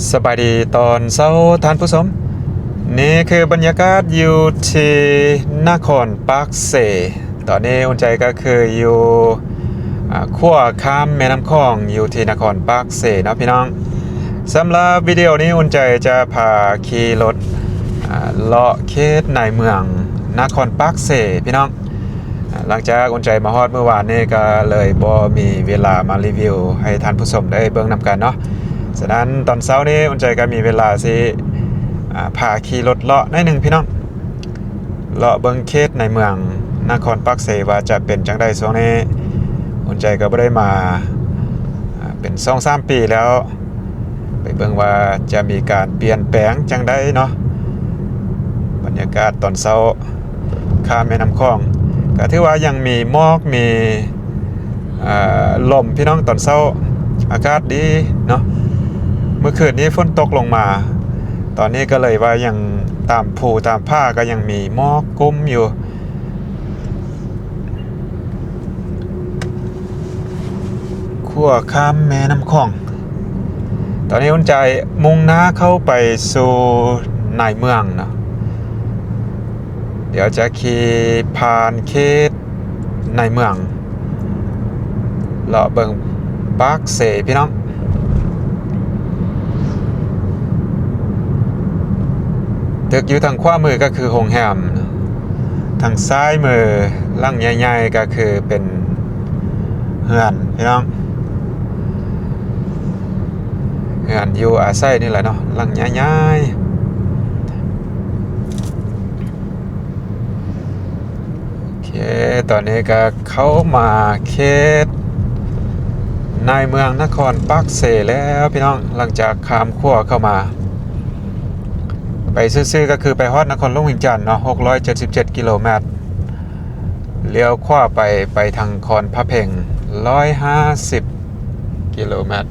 ສະບາຍດີຕອນເຊົ້າທ່ານຜູ້ຊົມ, ນີ້ຄືບັນຍາກາດຢູ່ທີ່ນະຄອນປາກເຊ. ຕອນນີ້ອຸ່ນໃຈກໍຄືຢູ່ ອາ ຂົວຂ້າມແມ່ນ້ຳຂອງຢູ່ທີ່ນະຄອນປາກເຊເນາະພີ່ນ້ອງ. ສຳລັບວິດີໂອນີ້ອຸ່ນໃຈຈະພາຂີ່ລົດ ອາ ເລາະເຂດໃນເມືອງນະຄອນປາກເຊພີ່ນ້ອງ. ຫຼັງຈາກອຸ່ນໃຈມາຮອດມື້ວານນີ້ ກໍເລີຍບໍ່ມີເວລາມາຣີວິວໃຫ້ທ່ານຜູ້ຊົມໄດ້ເບິ່ງນຳກັນເນາະ. ສະນັ້ນຕອນເຊົ້ານີ້ອຸ່ນໃຈກໍມີເວລາຊິ ອາ ພາຂີ່ລົດເລາະໜ້ອຍໜຶ່ງພີ່ນ້ອງ, ເລາະເບິ່ງເຂດໃນເມືອງນະຄອນປາກເຊວ່າຈະເປັນຈັ່ງໃດ. ຊ່ວງນີ້ອຸ່ນໃຈກໍບໍ່ໄດ້ມາ ອາ ເປັນສອງສາມປີແລ້ວ. ໄປເບິ່ງວ່າຈະມີການປ່ຽນແປງຈັ່ງໃດເນາະ. ບັນຍາກາດຕອນເຊົ້າຂ້າມແມ່ນ້ຳຂອງ ກໍຖືວ່າຍັງມີໝອກ ມີ ເອີ ລົມພີ່ນ້ອງ. ຕອນເຊົ້າອາກາດດີເນາະ, ມື້ຄືນນີ້ຝົນຕົກລົງມາ. ຕອນນີ້ກໍເລີຍວ່າຍັງຕາມພູຕາມຜາກໍຍັງມີໝອກກຸ້ມຢູ່. ຂົວຂ້າມແມ່ນ້ຳຂອງ. ຕອນນີ້ອຸ່ນໃຈມຸ່ງໜ້າເຂົ້າໄປສູ່ໃນເມືອງເນາະ. ດຽວຈະຂີ່ຜ່ານເຂດໃນເມືອງ ເລາະເບິ່ງປາກເຊພີ່ນ້ອງ. ຕຶກຢູ່ທາງຂວາມືກໍຄືໂຮງແຮມ, ທາງຊ້າຍມືຫຼັງໃຫຍ່ໆກໍຄືເປັນເຮືອນພີ່ນ້ອງ, ເຮືອນຢູ່ອາໄສນີ້ແຫຼະເນາະ ຫຼັງໃຫຍ່ໆ. ໂອເຄ ຕອນນີ້ກໍເຂົ້າມາເຂດໃນເມືອງນະຄອນປາກເຊແລ້ວພີ່ນ້ອງ, ຫຼັງຈາກຂ້າມຂົວເຂົ້າມາ. ໄປຊື່ໆກໍຄືໄປຮອດນະຄອນຫຼວງວຽງຈັນເນາະ ຫົກຮ້ອຍເຈັດສິບເຈັດກິໂລແມັດ, ລ້ຽວຂວາໄປ ໄປທາງຄອນພະເພັງ ຮ້ອຍຫ້າສິບກິໂລແມັດ.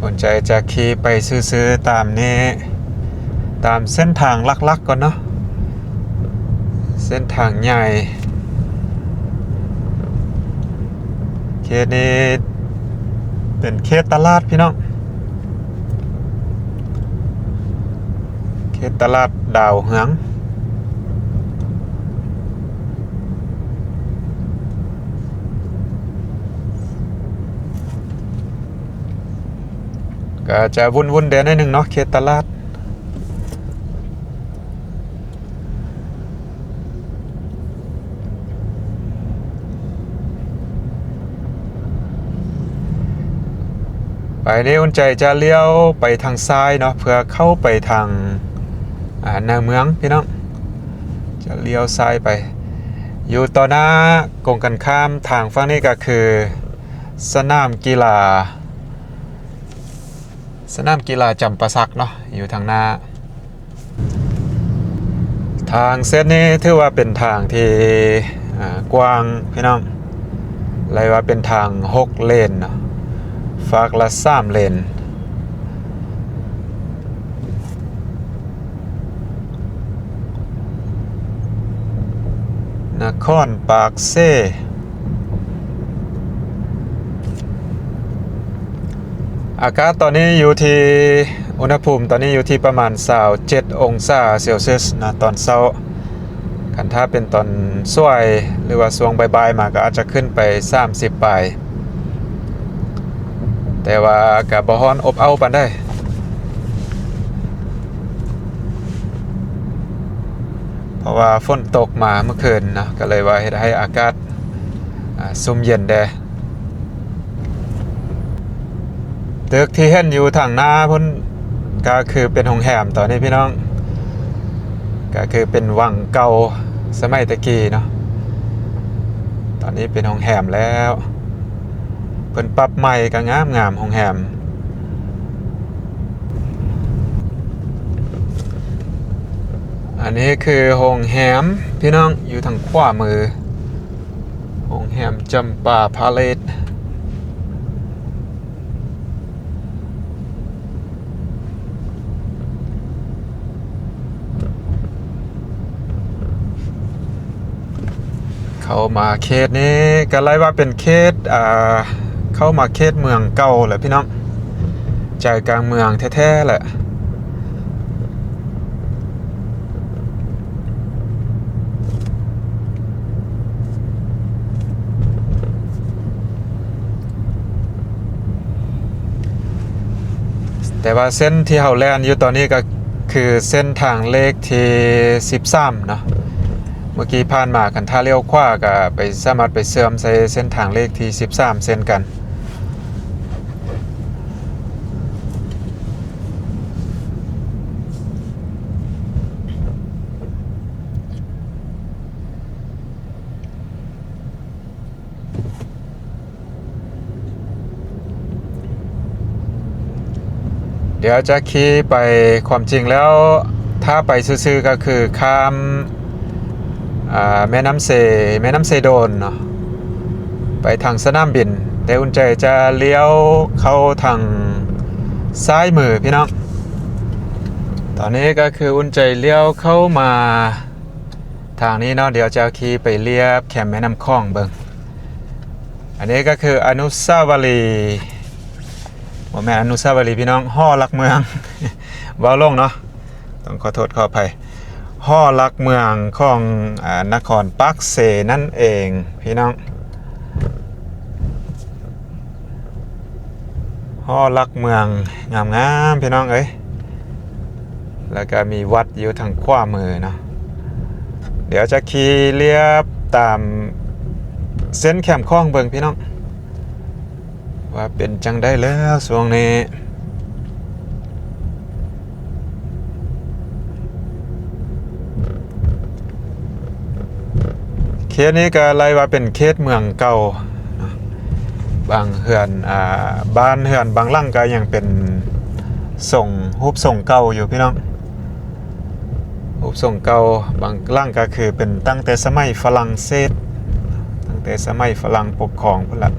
ສົນໃຈຈະຂີ່ໄປຊື່ໆຕາມນີ້ ຕາມເສັ້ນທາງຫຼັກໆກ່ອນເນາະ, ເສັ້ນທາງໃຫຍ່. ເຂດນີ້ເປັນເຂດຕະຫຼາດພີ່ນ້ອງ, ເຂດຕະຫຼາດດາວເຮືອງ. ກໍຈະວຸ່ນໆແດ່ໜ້ອຍໜຶ່ງເນາະ ເຂດຕະຫຼາດ. ໄປນີ້ອຸ່ນໃຈຈະລ້ຽວໄປທາງຊ້າຍເນາະ ເພື່ອເຂົ້າໄປທາງ ອາ ໃນເມືອງພີ່ນ້ອງ, ຈະລ້ຽວຊ້າຍໄປ. ຢູ່ຕໍ່ໜ້າກົງກັນຂ້າມທາງຝັ່ງນີ້ກໍຄືສະໜາມກິລາ ສະໜາມກິລາຈຳປາສັກເນາະ ຢູ່ທາງໜ້າ. ທາງເສັ້ນນີ້ຖືວ່າເປັນທາງທີ່ ອາ ກວ້າງພີ່ນ້ອງ, ເອີ້ນວ່າເປັນທາງຫົກເລນເນາະ, ຟາກລະສາມເລນ. ນະຄອນປາກເຊ. ອາກາດຕອນນີ້ຢູ່ທີ່ ອຸນຫະພູມຕອນນີ້ຢູ່ທີ່ປະມານຊາວເຈັດອົງສາເຊວຊຽສນະ ຕອນເຊົ້າ. ຄັນຖ້າເປັນຕອນສວຍ ຫຼືວ່າຊ່ວງບ່າຍໆມາ ກໍອາດຈະຂຶ້ນໄປສາມສິບປາຍ, ແຕ່ວ່າກໍບໍ່ຮ້ອນອົບເອົ້າປານໃດ ເພາະວ່າຝົນຕົກມາເມື່ອຄືນເນາະ ກໍເລີຍວ່າເຮັດໃຫ້ອາກາດ ອ່າ ຊຸ່ມເຢັນແດ່. ຕຶກທີ່ເຫັນຢູ່ທາງໜ້າພຸ້ນ ກໍຄືເປັນໂຮງແຮມຕອນນີ້ພີ່ນ້ອງ, ກໍຄືເປັນວັງເກົ່າສະໄໝແຕ່ກີ້ເນາະ, ຕອນນີ້ເປັນໂຮງແຮມແລ້ວ. ເພິ່ນປັບໃໝ່ກໍງາມໆ ໂຮງແຮມ. ອັນນີ້ຄືໂຮງແຮມພີ່ນ້ອງ ຢູ່ທາງຂວາມື. ໂຮງແຮມຈຳປາພາເລດ. ໂ ເຂົ້າມາເຂດນີ້ກໍໄລ່ວ່າເປັນເຂດ ອ່າ ເຂົ້າມາເຂດເມືອງເກົ່າແຫຼະພີ່ນ້ອງ, ໃຈກາງເມືອງແທ້ໆແຫຼະ. ແຕ່ວ່າເສັ້ນທີ່ເຮົາແລ່ນຢູ່ຕອນນີ້ກໍຄືເສັ້ນທາງເລກທີສິບສາມເນາະ. ເມື່ອກີ້ຜ່ານມາ ຄັນຖ້າລ້ຽວຂວາກໍໄປ ສາມາດໄປເຊື່ອມໃສ່ເສັ້ນທາງເລກທີສິບສາມເຊັ່ນກັນ. ດຽວຈະຂີ່ໄປ, ຄວາມຈິງແລ້ວ ຖ້າໄປຊື່ໆກໍຄືຂ້າມ ອ່າ ແມ່ນ້ຳເຊ, ແມ່ນ້ຳເຊໂດນເນາະ ໄປທາງສະໜາມບິນ, ແຕ່ອຸ່ນໃຈຈະລ້ຽວເຂົ້າທາງຊ້າຍມືພີ່ນ້ອງ. ຕອນນີ້ກໍຄືອຸ່ນໃຈລ້ຽວເຂົ້າມາ ທາງນີ້ເນາະ, ດຽວຈະຂີ່ໄປລຽບແຄມແມ່ນ້ຳຂອງເບິ່ງ. ອັນນີ້ກໍຄືອະນຸສາວະລີ, ບໍ່ແມ່ນອະນຸສາວະລີພີ່ນ້ອງ, ຫໍຫຼັກເມືອງ ເວົ້າຫຼົງເນາະ, ຕ້ອງຂໍໂທດຂໍອະໄພ. ຫໍຫຼັກເມືອງຂອງ ອາ ນະຄອນປາກເຊນັ້ນເອງພີ່ນ້ອງ. ຫໍຫຼັກເມືອງງາມໆ ພີ່ນ້ອງເອີຍ, ແລ້ວກໍມີວັດຢູ່ທາງຂວາມືເນາະ. ດຽວຈະຂີ່ລຽບຕາມເສັ້ນແຄມຂອງເບິ່ງພີ່ນ້ອງ ວ່າເປັນຈັ່ງໃດແລ້ວຊ່ວງນີ້. ເຂດນີ້ກໍໄລ່ວ່າເປັນເຂດເມືອງເກົ່າເນາະ, ບາງເຮືອນ ອ່າ ບ້ານເຮືອນບາງຫຼັງກໍຍັງເປັນຊົງ ຮູບຊົງເກົ່າຢູ່ພີ່ນ້ອງ, ຮູບຊົງເກົ່າ. ບາງຫຼັງກໍຄືເປັນຕັ້ງແຕ່ສະໄໝຝຣັ່ງເສດ, ຕັ້ງແຕ່ສະໄໝຝຣັ່ງປົກຄອງພຸ້ນລະ.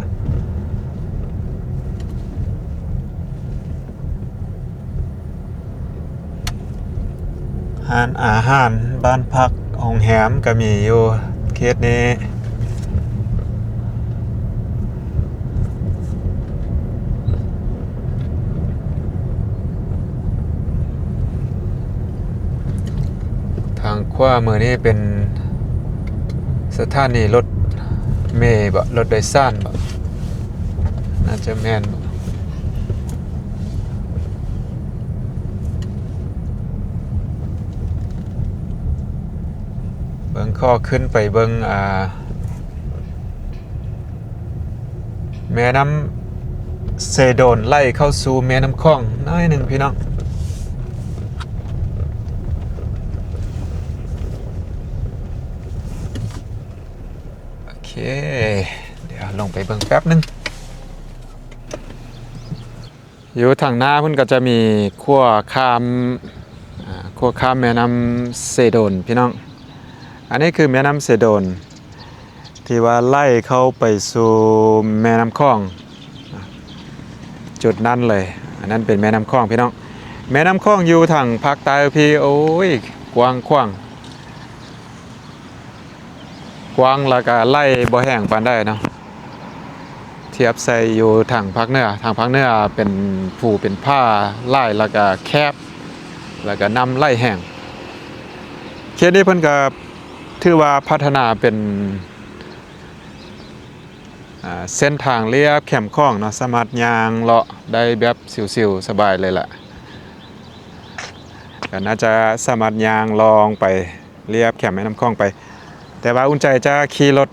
ຮ້ານອາຫານ, ບ້ານພັກ, ໂຮງແຮມກໍມີຢູ່ເຂດນີ້. ທາງຂວາມືນີ້ເປັນສະຖານີລົດເມບໍ? ລົດໂດຍສານບໍ? ໜ້າຈະແມ່ນບໍ? ເບິ່ງ ຂໍຂຶ້ນໄປເບິ່ງ ອ່າ ແມ່ນ້ຳເຊໂດນໄຫຼເຂົ້າສູ່ແມ່ນ້ຳຂອງໜ້ອຍໜຶ່ງພີ່ນ້ອງ. ໂອເຄ ດຽວລົງໄປເບິ່ງແປັບໜຶ່ງ. ຢູ່ທາງໜ້າພຸ້ນກໍຈະມີຂົວຂ້າມ ອ່າ ຂົວຂ້າມແມ່ນ້ຳເຊໂດນພີ່ນ້ອງ. ອັນນີ້ຄືແມ່ນ້ຳເຊໂດນທີ່ວ່າໄຫຼເຂົ້າໄປສູ່ແມ່ນ້ຳຂອງ ຈຸດນັ້ນເລີຍ. ອັນນັ້ນເປັນແມ່ນ້ຳຂອງພີ່ນ້ອງ. ແມ່ນ້ຳຂອງຢູ່ທາງພາກໃຕ້ພີ້ ໂອ້ຍ ກວ້າງຂວາງ. ກວ້າງ ແລ້ວກະໄຫຼບໍ່ແຮງປານໃດເນາະ ທຽບໃສ່ຢູ່ທາງພາກເໜືອ. ທາງພາກເໜືອເປັນພູເປັນຜາຫຼາຍ ແລ້ວກະແຄບ ແລ້ວກະນ້ຳໄຫຼແຮງ. ເຂດນີ້ເພິ່ນກະຖືວ່າພັດທະນາເປັນ ອ່າ ເສັ້ນທາງລຽບແຄມຂອງເນາະ, ສາມາດຍ່າງເລາະໄດ້ແບບຊິວໆ ສະບາຍເລີຍລະ. ກໍໜ້າຈະສາມາດຍ່າງລອງໄປລຽບແຄມແມ່ນ້ຳຂອງໄປ, ແຕ່ວ່າອຸ່ນໃຈຈະຂີ່ລົດ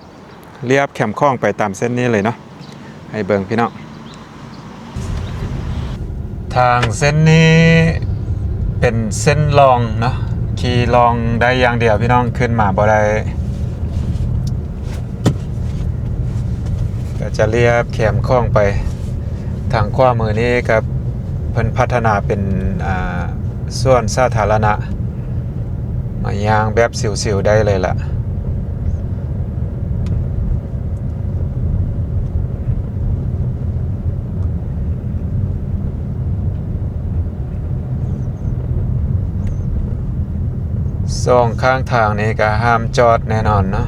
ລຽບແຄມຂອງໄປຕາມເສັ້ນນີ້ເລີຍເນາະ ໃຫ້ເບິ່ງພີ່ນ້ອງ. ທາງເສັ້ນນີ້ເປັນເສັ້ນລ່ອງເນາະ, ຂີ່ລ່ອງໄດ້ຢ່າງດຽວພີ່ນ້ອງ, ຂຶ້ນມາບໍ່ໄດ້. ກໍຈະລຽບແຄມຂອງໄປ. ທາງຂວາມືນີ້ກໍເພິ່ນພັດທະນາເປັນ ອ່າ ສວນສາທາລະນະ, ມາຍ່າງແບບຊິວໆໄດ້ເລີຍລະ. ສອງຂ້າງທາງນີ້ກໍຫ້າມຈອດແນ່ນອນເນາະ.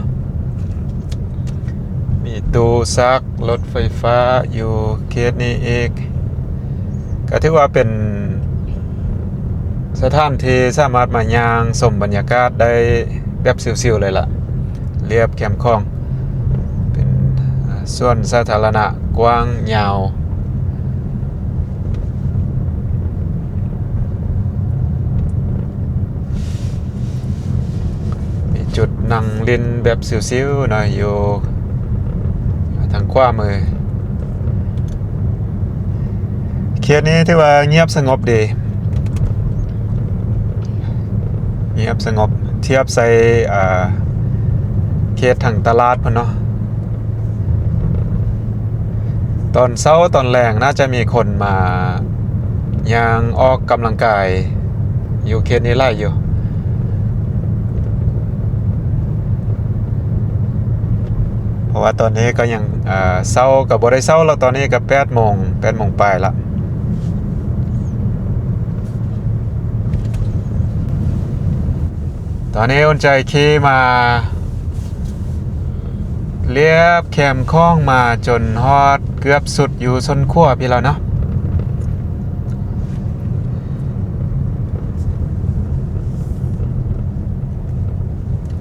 ມີຕູ້ຊັກລົດໄຟຟ້າຢູ່ເຂດນີ້ອີກ ກໍຖືວ່າເປັນສະຖານທີ່ສາມາດມາຍ່າງຊົມບັນຍາກາດໄດ້ແບບຊິວໆເລີຍລະ ລຽບແຄມຂອງ ເປັນສວນສາທາລະນະກວ້າງຍາວ. ມີຈຸດນັ່ງຫຼິ້ນແບບຊິວໆເນາະ ຢູ່ທາງຂວາມື. ເຂດນີ້ຖືວ່າງຽບສະຫງົບດີ ງຽບສະຫງົບ ທຽບໃສ່ ອ່າ ເຂດທາງຕະຫຼາດພຸ້ນເນາະ. ຕອນເຊົ້າຕອນແລງໜ້າຈະມີຄົນມາຍ່າງອອກກຳລັງກາຍຢູ່ເຂດນີ້ຫຼາຍຢູ່ ເພາະວ່າຕອນນີ້ກໍຍັງ ເອີ ເຊົ້າກໍບໍ່ໄດ້ເຊົ້າແລ້ວ ຕອນນີ້ກໍແປດໂມງ ແປດໂມງປາຍລະ. ຕອນນີ້ອຸ່ນໃຈຂີ່ມາລຽບແຄມຂອງມາຈົນຮອດເກືອບສຸດຢູ່ສົ້ນຂົວພີ້ແລ້ວເນາະ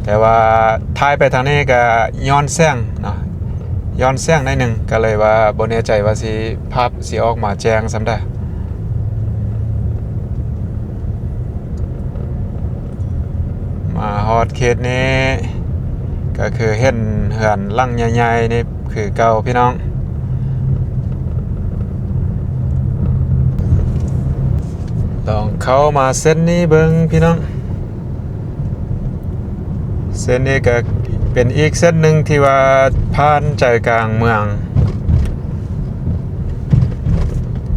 ແຕ່ວ່າຖ່າຍໄປທາງນີ້ກະຍ້ອນແສງເນາະ ຍ້ອນແສງໜ້ອຍໜຶ່ງ ກະເລີຍວ່າບໍ່ແນ່ໃຈວ່າຊິ ພາບຊິອອກມາແຈ້ງສ່ຳໃດ. ມາຮອດເຂດນີ້ກະຄືເຫັນເຮືອນຫຼັງໃຫຍ່ໆນີ້ຄືເກົ່າພີ່ນ້ອງ ລອງເຂົ້າມາເສັ້ນນີ້ເບິ່ງພີ່ນ້ອງ. ເສັ້ນນີ້ກະເປັນອີກເສັ້ນໜຶ່ງທີ່ວ່າຜ່ານໃຈກາງເມືອງ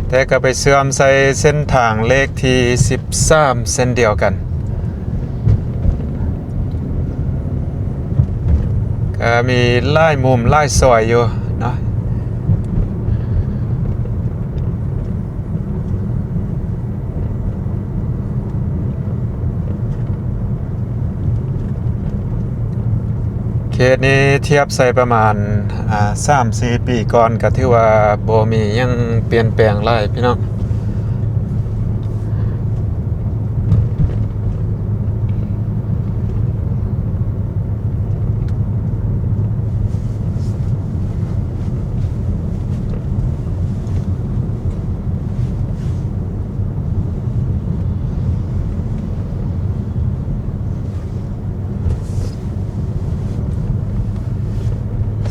ແຕ່ກະໄປເຊື່ອມໃສ່ເສັ້ນທາງເລກທີສິບສາມເຊັ່ນດຽວກັນ ກະມີຫຼາຍມຸມຫຼາຍຊອຍຢູ່ເນາະ. ເຂດນີ້ທຽບໃສ່ປະມານ ອ່າ ສາມສີ່ປີກ່ອນ ກະຖືວ່າບໍ່ມີຫຍັງປ່ຽນແປງຫຼາຍພີ່ນ້ອງ.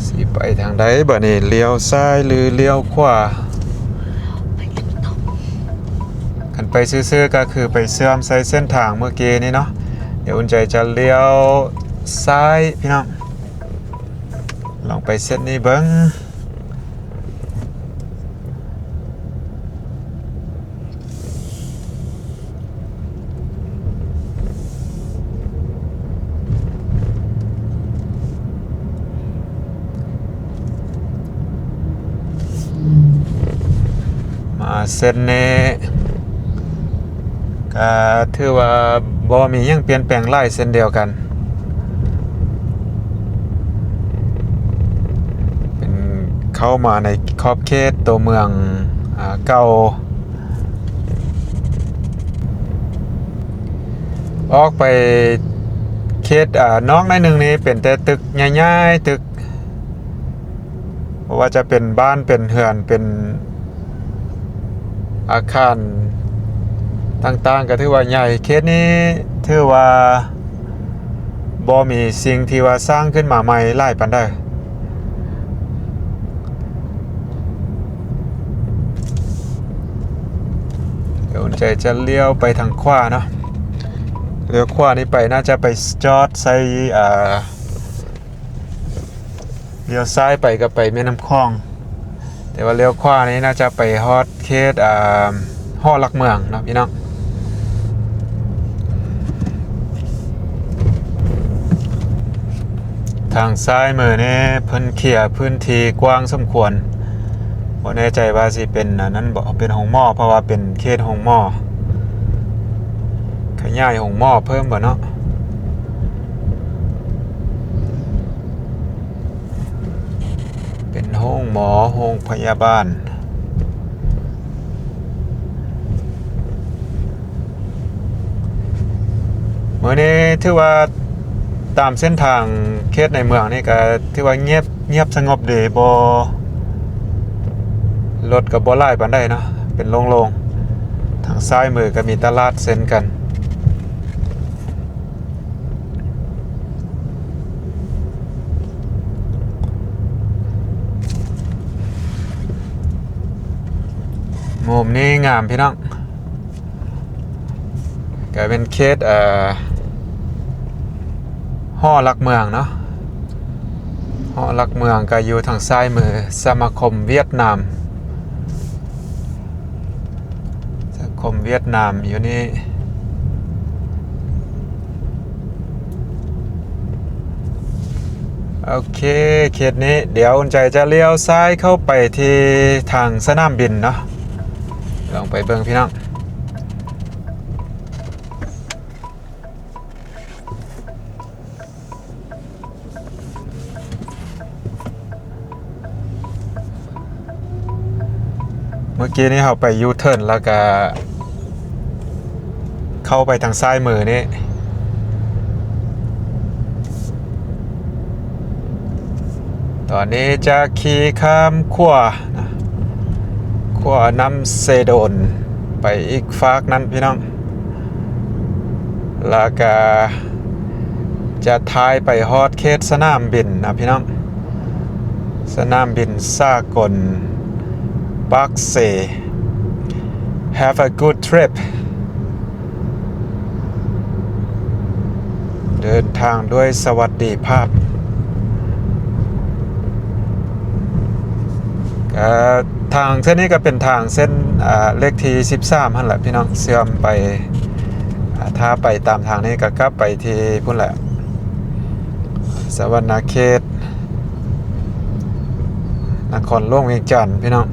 ຊິໄປທາງໃດບາດນີ້ ລ້ຽວຊ້າຍຫຼືລ້ຽວຂວາ? ຄັນໄປຊື່ໆ ກໍຄືໄປເຊື່ອມໃສ່ເສັ້ນທາງເມື່ອກີ້ນີ້ເນາະ. ດຽວອຸ່ນໃຈຈະລ້ຽວຊ້າຍພີ່ນ້ອງ ລອງໄປເສັ້ນນີ້ເບິ່ງ. ມາເສັ້ນນີ້ກະຖືວ່າບໍ່ມີຫຍັງປ່ຽນແປງຫຼາຍເຊັ່ນດຽວກັນ ເປັນເຂົ້າມາໃນຂອບເຂດຕົວເມືອງ ອາ ເກົ່າ. ອອກໄປເຂດ ອາ ນອກໜ້ອຍໜຶ່ງນີ້ເປັນແຕ່ຕຶກໃຫຍ່ໆ ຕຶກ ບໍ່ວ່າຈະເປັນບ້ານ ເປັນເຮືອນ ເປັນອາຄານຕ່າງໆ ກໍຖືວ່າໃຫຍ່. ເຂດນີ້ຖືວ່າ ບໍ່ມີສິ່ງທີ່ວ່າສ້າງຂຶ້ນມາໃໝ່ຫຼາຍປານໃດ. ດຽວອຸ່ນໃຈຈະລ້ຽວໄປທາງຂວາເນາະ. ລ້ຽວຂວານີ້ໄປ ໜ້າຈະໄປຈອດໃສ່ ອ່າ ລ້ຽວຊ້າຍໄປກໍໄປແມ່ນ້ຳຂອງ ແຕ່ວ່າລ້ຽວຂວານີ້ໜ້າຈະໄປຮອດເຂດ ອ່າ ຫໍຫຼັກເມືອງເນາະພີ່ນ້ອງ. ທາງຊ້າຍມືນີ້ເພິ່ນເຄຍພື້ນທີ່ກວ້າງສົມຄວນ ບໍ່ແນ່ໃຈວ່າຊິເປັນອັນນັ້ນບໍ່ ເປັນໂຮງໝໍ ເພາະວ່າເປັນເຂດໂຮງໝໍ ຂະຫຍາຍໂຮງໝໍເພີ່ມບໍ່ເນາະ. ໂຮງໝໍ ໂຮງພະຍາບານ. ມື້ນີ້ຖືວ່າຕາມເສັ້ນທາງເຂດໃນເມືອງນີ້ກໍຖືວ່າງຽບ ງຽບສະຫງົບດີ ບໍ່ ລົດກໍບໍ່ຫຼາຍປານໃດເນາະ ເປັນໂລ່ງໆ. ທາງຊ້າຍມືກໍມີຕະຫຼາດເຊັ່ນກັນ. ມຸມນີ້ງາມພີ່ນ້ອງ ກະເປັນເຂດ ເອີ ຫໍຫຼັກເມືອງເນາະ ຫໍຫຼັກເມືອງກະຢູ່ທາງຊ້າຍມື ສະມາຄົມຫວຽດນາມ ສະມາຄົມຫວຽດນາມຢູ່ນີ້. ໂອເຄ ເຂດນີ້ ດຽວອຸ່ນໃຈຈະລ້ຽວຊ້າຍເຂົ້າໄປທີ່ທາງສະໜາມບິນເນາະ ລອງໄປເບິ່ງພີ່ນ້ອງ. ເມື່ອກີ້ນີ້ເຮົາໄປຢູເທີນ ແລ້ວກະເຂົ້າໄປທາງຊ້າຍມືນີ້. ຕອນນີ້ຈະຂີ່ຂ້າມຂົວນະ ຂົວນ້ຳເຊໂດນ ໄປອີກຟາກນັ້ນພີ່ນ້ອງ. ແລ້ວກະຈະຖ່າຍໄປຮອດເຂດສະໜາມບິນນະພີ່ນ້ອງ ສະໜາມບິນສາກົນປາກເຊ. Have a good trip. ເດີນທາງດ້ວຍສະຫວັດດີພາບ. ກະທາງເສັ້ນນີ້ກະເປັນທາງເສັ້ນ ອາ ເລກທີສິບສາມຫັ້ນແຫຼະພີ່ນ້ອງ ເຊື່ອມໄປ ອາ ຖ້າໄປຕາມທາງນີ້ກະກັບໄປທີ່ພຸ້ນແຫຼະ ສະຫວັນນະເຂດ ນະຄອນຫຼວງວຽງຈັນພີ່ນ້ອງ.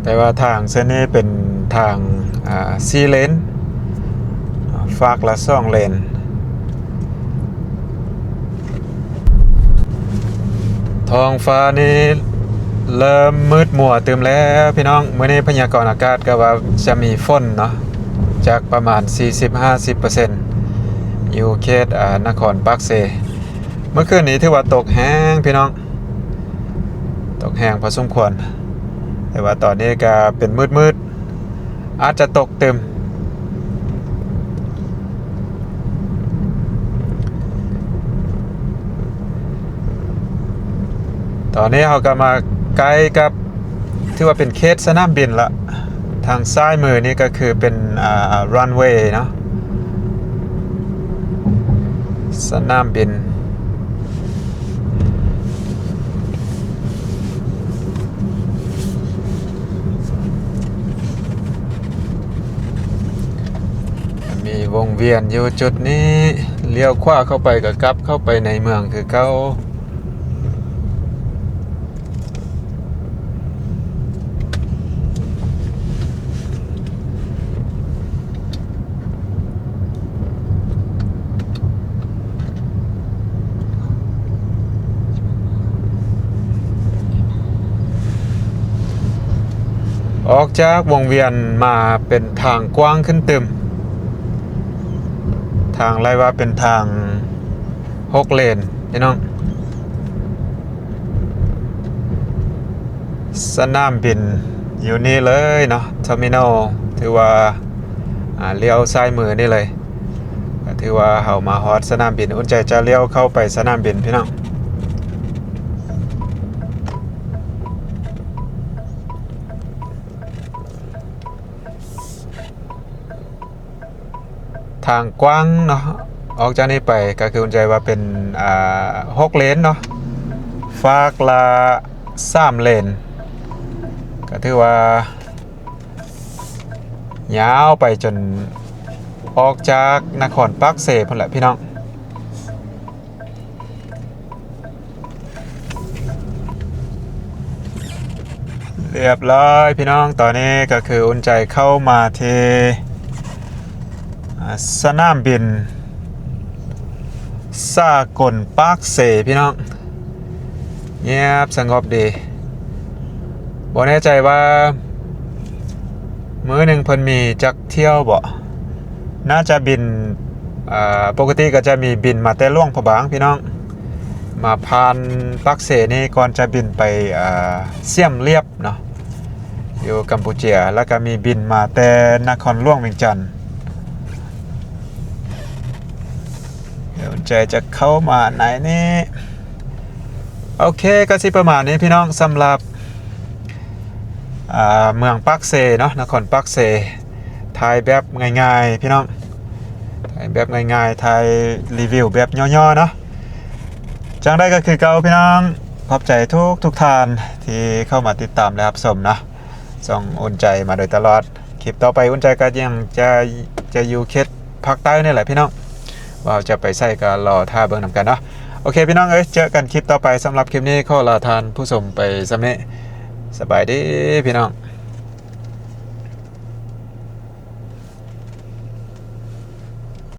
ແຕ່ວ່າທາງເສັ້ນນີ້ເປັນທາງ ອາ ສີ່ເລນ ຟາກລະສອງເລນ. ທ້ອງຟ້ານີ້ເລີ່ມມືດມົວຕື່ມແລ້ວພີ່ນ້ອງ. ມື້ນີ້ພະຍາກອນອາກາດກໍວ່າຈະມີຝົນເນາະ ຈັກປະມານສີ່ສິບ ຫ້າສິບເປີເຊັນ ຢູ່ເຂດ ອາ ນະຄອນປາກເຊ. ເມື່ອຄືນນີ້ຖືວ່າຕົກແຮງພີ່ນ້ອງ ຕົກແຮງພໍສົມຄວນ ແຕ່ວ່າຕອນນີ້ກໍເປັນມືດໆ ອາດຈະຕົກຕື່ມ. ຕອນນີ້ເຮົາກໍມາໃກ້ກັບ ຖືວ່າເປັນເຂດສະໜາມບິນລະ. ທາງຊ້າຍມືນີ້ກໍຄືເປັນ ອາ ຣັນເວເນາະ ສະໜາມບິນ. ມີວົງວຽນຢູ່ຈຸດນີ້ ລ້ຽວຂວາເຂົ້າໄປກໍກັບເຂົ້າໄປໃນເມືອງຄືເກົ່າ. ອອກຈາກວົງວຽນມາເປັນທາງກວ້າງຂຶ້ນຕື່ມ, ທາງໄລ່ວ່າເປັນທາງຫົກເລນພີ່ນ້ອງ. ສະໜາມບິນຢູ່ນີ້ເລີຍເນາະ, ເທີມີນອລ ຖືວ່າ ອາ ລ້ຽວຊ້າຍມືນີ້ເລີຍ. ກໍຖືວ່າເຮົາມາຮອດສະໜາມບິນ, ອຸ່ນໃຈຈະລ້ຽວເຂົ້າໄປສະໜາມບິນພີ່ນ້ອງ. ທາງກວ້າງເນາະ, ອອກຈາກນີ້ໄປກໍຄືອຸ່ນໃຈວ່າເປັນ ອາ ຫົກເລນເນາະ, ຟາກລະສາມເລນ, ກໍຖືວ່າຍາວໄປຈົນອອກຈາກນະຄອນປາກເຊພຸ້ນແຫຼະພີ່ນ້ອງ. ລຽບຮ້ອຍພີ່ນ້ອງ, ຕອນນີ້ກໍຄືອຸ່ນໃຈເຂົ້າມາທີ່ ສະໜາມບິນສາກົນປາກເຊ ພີ່ນ້ອງ ງຽບສະຫງົບດີ. ບໍ່ແນ່ໃຈວ່າມື້ໜຶ່ງເພິ່ນມີຈັກຖ້ຽວບໍ? ໜ້າຈະບິນ ອາ ປົກກະຕິກໍຈະມີບິນມາແຕ່ຫຼວງພະບາງ ພີ່ນ້ອງ ມາຜ່ານປາກເຊນີ້ ກ່ອນຈະບິນໄປ ອາ ສຽມລຽບເນາະ ຢູ່ກຳປູເຈຍ ແລ້ວກໍມີບິນມາແຕ່ນະຄອນຫຼວງວຽງຈັນ. ດຽວໃຈຈະເຂົ້າມາໃນນີ້. ໂອເຄ ກໍຊິປະມານນີ້ ພີ່ນ້ອງ ສຳລັບ ອາ ເມືອງປາກເຊເນາະ ນະຄອນປາກເຊ. ຖ່າຍແບບງ່າຍໆ ພີ່ນ້ອງ ຖ່າຍແບບງ່າຍໆ ຖ່າຍຣີວິວແບບຫຍໍ້ໆເນາະ. ຈັ່ງໃດກໍຄືເກົ່າ ພີ່ນ້ອງ ຂອບໃຈທຸກໆທ່ານທີ່ເຂົ້າມາຕິດຕາມ ແລະ ຮັບຊົມເນາະ ຊ່ອງອຸ່ນໃຈມາໂດຍຕະຫຼອດ. ຄລິບຕໍ່ໄປອຸ່ນໃຈກໍຍັງຈະ ຈະຢູ່ເຂດພາກໃຕ້ນີ້ແຫຼະ ພີ່ນ້ອງ ວ່າເຮົາຈະໄປໃສກໍລໍຖ້າເບິ່ງນຳກັນເນາະ. ໂອເຄ ພີ່ນ້ອງເອີຍ ເຈີກັນຄລິບຕໍ່ໄປ. ສຳລັບຄລິບນີ້ຂໍລາທ່ານຜູ້ຊົມໄປສ່ຳນີ້. ສະບາຍດີ ພີ່ນ້ອງ.